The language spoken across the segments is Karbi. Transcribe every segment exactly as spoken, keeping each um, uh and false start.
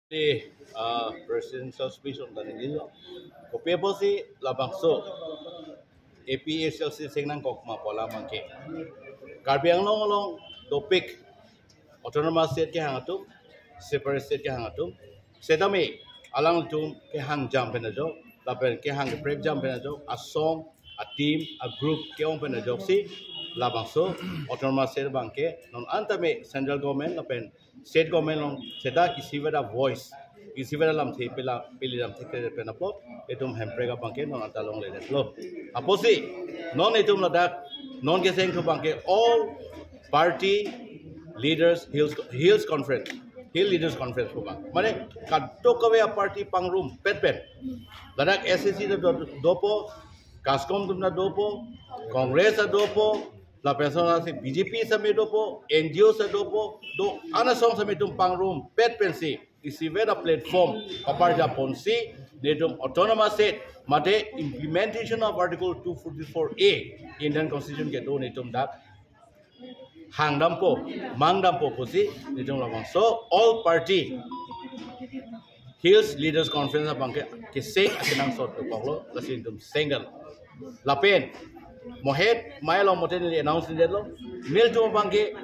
Di, uh, presidential speech on tadi lo. Kopi apotsi labangso A P H L C sing nangkok ma pu alam abangke, Karbi Anglong along dopik autonomous state kehang atum, separate state kehang atum, setame alangtum kehang jam pen ajok, lapen kehang keprek jam pen ajok, asong, ateam, agroup ke-ong pen ajoksi labangso autonomous state abangke non anta me central government lapen state government along seta isivet avoice, isivet alamthe pela pili lamthe kre pen apot itum hemprek abangke non anta longledetlo. Apotsi non itum ladak non keseng thu abangke all party leaders hills hills conference, hill leaders conference pu abang. Mane kadokave a-party pangrumpet pen, ladak S A C do, do, dopo, CASCOM atum ta dopo, Congress ta dopo, lapen asonsi B J P same dopo, N G O same dopo, do-an asong same itum pangrumpet pensi isivet a-platform paparjaponsi netum autonomous state mate implementation of Article two forty-four A Indian Constitution kedo netum dak hangdampo, mangdampo pusi netum labangso all party hills leaders conference abangke keseng akenangsot dokoklo, lasi netum sengdam. Lapen mohet mai along mote neli announce nidetlo, nelitum abangke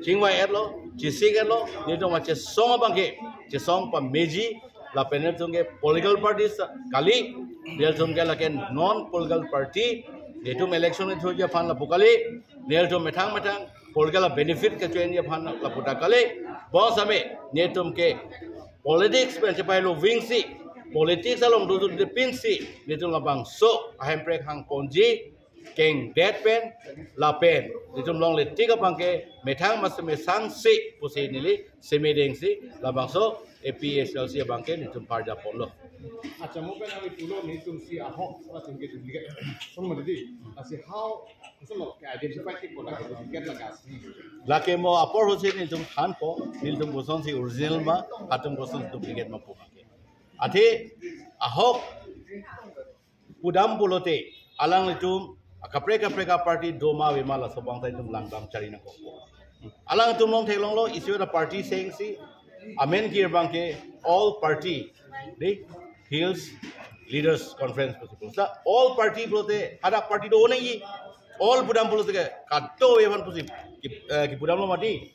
chingvai-etlo, chisik-etlo, netum achesong abangke chesong pameji, lapen netum ke political parties kali, netum ke lake non political party, netum election ithurji aphan lapu kali, netum methang methang political benefit kechoji aphan lapu ta kali, bonsitame netum ke politics pen chepailo vingsi, politics along dodunde pinsi netum labangso ahemprek hangponji kengdet pen, lapen netum longle tik abangke methang mas mesangsi pusi neli semedengsi labangso A P H L C abangke netum parjaponlo. Acha mo pen ami pulo netum si ahok, atum ke duplicate. Son mo di, asi how, so lo ke identify tik pon lake duplicate lake asli. Lake mo apor hosi netum thanpo, netum kosonsi original ma, atum kosonsi duplicate ma pu abangke. Athe ahok pudam pulote alanglitum akaprek kaprek a-party doma avema laso abang ta itum langdam chari nangkokpo. Alangtum along theklonglo isivet a-party sengsi amen kir abangke all party, di, hills leaders conference pusi pu. Sa all party pulote hadak party do nangji, all pudam pulote ke kadokave aphan pusi ki, eh, kipudamlo mati.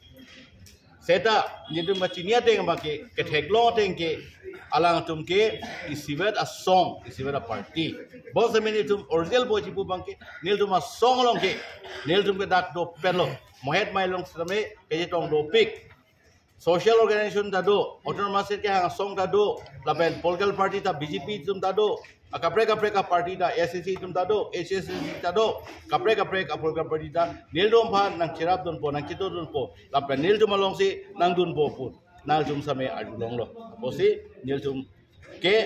Seta netum kachini ateng abangke, ketheklong ateng ke, alangtum ke isivet asong, isivet a-party. Bonsitame netum original po chipu abangke, netum asong along ke, netum ke dak dopetlo. Mohet mai along sitame kechetong dopik. Social organization ta do, autonomous state kehang asong ta do, lapen political party ta B J P atum ta do, akaprek kaprek a-party ta S A C atum ta do, H S A C ta do, kaprek kaprek a-political party ta nelitum aphan nangcherapdunpo, nangchedodunpo, lapen nelitum alongsi nangdunpo pu nangtum same arjulonglo. Apotsi nelitum ke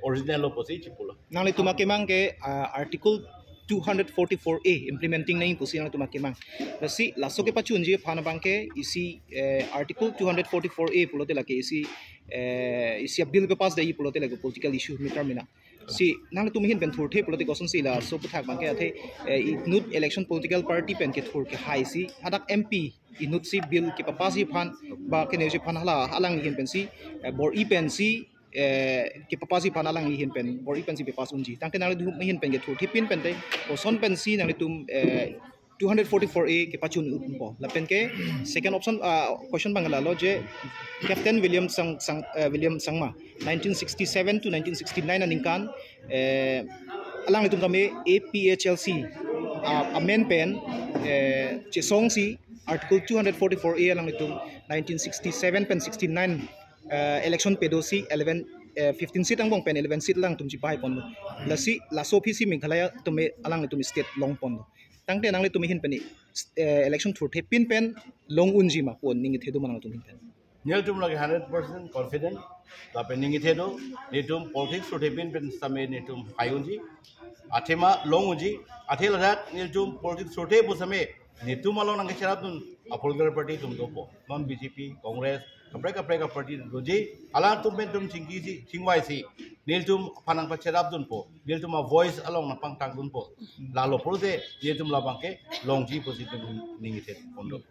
original lo pusi chipulo. Nanglitum akemang ke, ah, Article two hundred forty-four A implementing nangji pusi nanglitum akemang. Lasi laso kepachunji aphan abangke isi, eh, Article two hundred forty-four A pulote lake isi, eh, isi a-bill kepass detji pulote lake political issue meter mena. Si nanglitum ahin pen thurthe pulote kosonsi laso aputhak abangke athe, eh, inut election political party pen kethur kehaisi hadak M P inutsi bill kepapassji aphan ba kenangji aphan hala alangli ahin pensi, eh, bor-i pensi, eh, kepapassji aphan alangli ahin pen bor-i pensi pepass unji. Tangte nanglitum ahin pen kethurthepin pen te koson pensi nanglitum, eh, two hundred forty-four A kepachun unpo. Lapen ke second option, ah, question abang lalo je Captain William Sang, Sang, eh, William Sangma, nineteen sixty-seven to nineteen sixty-nine aningkan, eh, alanglitum tame A P H L C, ah, amen pen, eh, chesongsi Article two hundred forty-four A alanglitum nineteen sixty-seven pen sixty-nine, eh, election pedosi eleven, eh, fifteen seat angbong pen eleven seat alangtum chipahaiponlo. Lasi laso aphisi Meghalaya tame alanglitum state longponlo. Tangte nanglitum ahin pen, eh, election thurthepin pen long unji ma pu ningje thedo ma nanglitum ahin pen? Nelitum lake hundred percent confident, lapen ningje thedo, netum politics thurthepin pen same netum hai unji, athema long unji, athe ladak netum politics thurthe pu same netum along nangkecherapdun a-political party atum dopo, non B J P, Congress, kaprek kaprek a-party doji, alangtum pen netum chingkisi, chingvaisi, netum aphan nangpacherapdunpo, netum a-voice along nangpangtangdunpo. Lalo pulote netum labangke longji pusi netum ningje ponlo.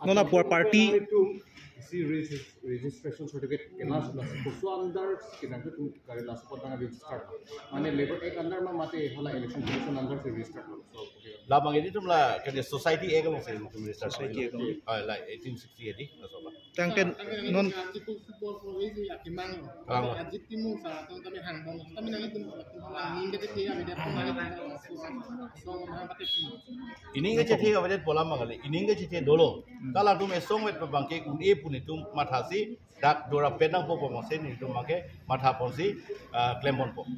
Non apor party Itu si regis- registration certificate kena sudah koso under kena itu kari laso kota register. Mane Labour Act under ma mate hala Election Commission under si register. So okay. Labang ilitum la ke Society Act along si ilitum register. Society Act. Ah, la eighteen sixty edi, laso ba. Tangte non Article football for easy akimang. Kang. Ajik timu sa tong kami hangbong. Kami nang itu ningke te ya beda kami itu so so so pati. Ining kechethe avedet pola mangali, ining kechethe dolo. Kala tum esong vet abangke un-e pu netum mathasi dak dorapet nangpo pu mangse netum abangke matha ponsi ah, klem ponpo.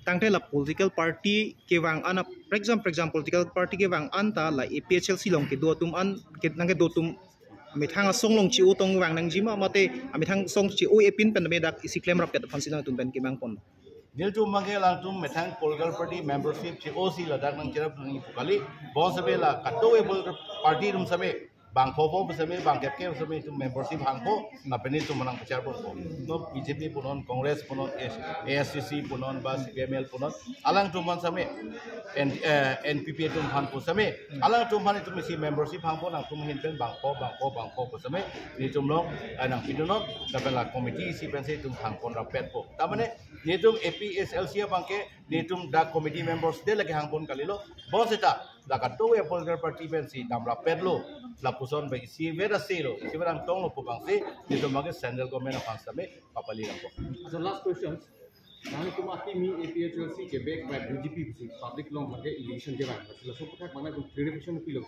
Tangte la political party kevang an, for example, for example, political party kevang an ta la A P H L C along kedo atum an ke nangkedo atum methang asong along chi-o tong vang nangjima mate amethang asong chi-o epin pen me dak isi klemrap ket aphansi nangtum pen kevang pon. Nelitum abangke alangtum methang political party membership chi-o si ladak nangcherap nangji pu kali. Bonsebe la kado-kave political party atum same bang pho pho same bang kep kep same itum membership hangpo, lapen itum manang pachar ponpo. No B J P punon, Congress punon, A S D C punon ba C P I M L punon, alangtum aphan same N, eh, N P P atum aphan pu same alangtum aphan itum isi membership hangpo, nangtum ahin pen bang pho bang pho bang pho pu same itum along eh, nangpidunon, lapen la committee isi pensi itum hangponrapetpo. Ta mane netum A P H L C abangke netum dak committee members de lake hangpon kalilo. Bonseta la kado-kave political party pensi damrapetlo. Lapuson ba isi vet aselo, isi vet angtonglo pu abangsi netum abangke central government aphan same papali nangpo. So last question. Nangtum akimi A P H L C ke back by B J P si public along mate election kevang. Laso aphuthak mane tum clarification pilo.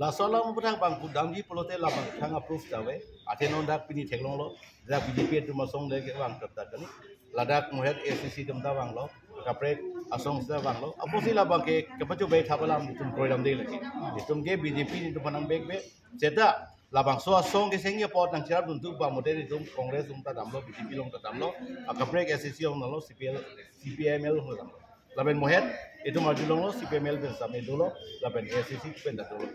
Laso alam aphuthak bang pudamji pulote labang thang approve ta ave. Athe non dak pini theklonglo. Dak B J P atum asong de kevang tat tat kali. Ladak mohet A S D C atum ta vanglo. Kaprek asong ta vanglo. Apotsi labangke kepacho bai thap alam itum kroidamde lagi. Itum ke B J P netum aphan nang back be. Seta labangso asong kesengji apot nangcherapdun tu ba mate itum Congress along ta damlo, B J P along ta damlo, akaprek A S D C along damlo, C P L, C P I M L along damlo. Lapen mohet itum arjulonglo, C P I M L pen same dolo, lapen A S D C pen ta dolo.